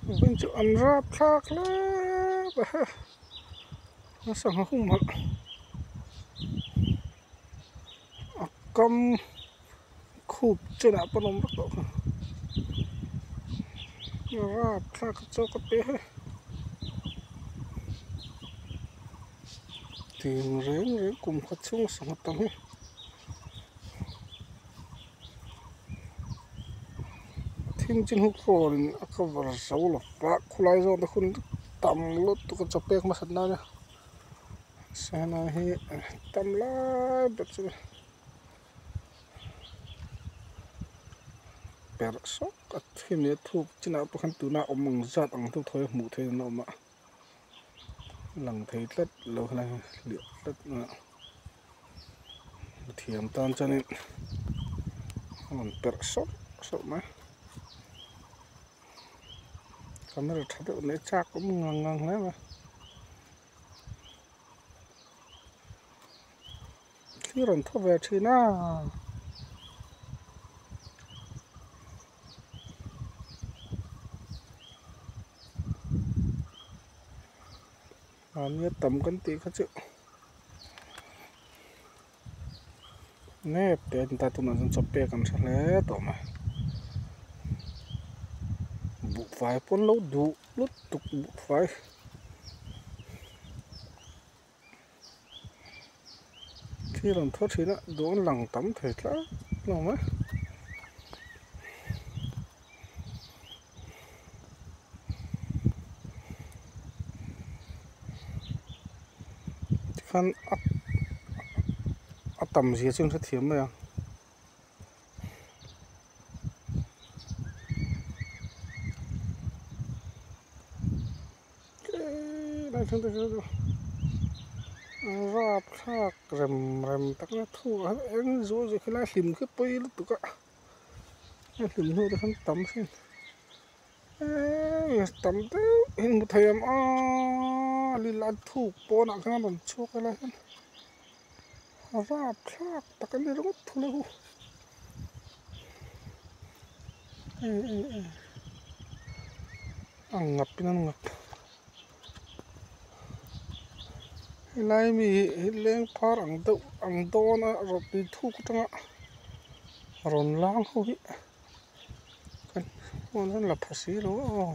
Vawiin chu an rap thlak hle mai a a sangha humhalh a kam khup chenah pawh an awm vek tawh a rap thlak a chaw ka pe he tin reng reng kum khat chhung sangha tam hi. Thim chu hnu kawrin a cover zo lo va khawlai zawn te hun tam lutuk a chaw pek hmasat nan a sana hi tam lai ber chu perh sawk a thim leh thuk chinah pawh khan tuna awm ang zat ang deuh thaw hi hmuh theih an awm a lang thei tlat lo khan a hliah tlat a. Thiam tan chuanin a rawn perh sawk sawk mai camera tha deuh leh chak awm ngang ngang hle mai thil rawn thaw ve thin a. Mahnia tam kan tih kha chu nep te a ni ta tunah chuan chaw pek an hre hle tawh mai buhfai pawn lo duh lutuk buhfai. Thil an thaw thin a dawn lang tam thei tlat lo mai. Tikhan a a tam zia chu an hrethiam mai ang. Rapthlak rem rem tak mai a thuk ah hian eng zual zui khi lai hlim khi pawi lutuk a a hlim hnu te khan tam thin eee tam deuh hi hmu thei ang aaa lil a thuk pawnah khan a rawn chhuak a lai hian rapthlak tak a ni ringawt thul a hu e e e a ngap in a ngap helai mi hi leng phar ang deuh ang dawn a rawn tui thuk atanga rawn lang ho hi kan huan hian la pha si lo a aw.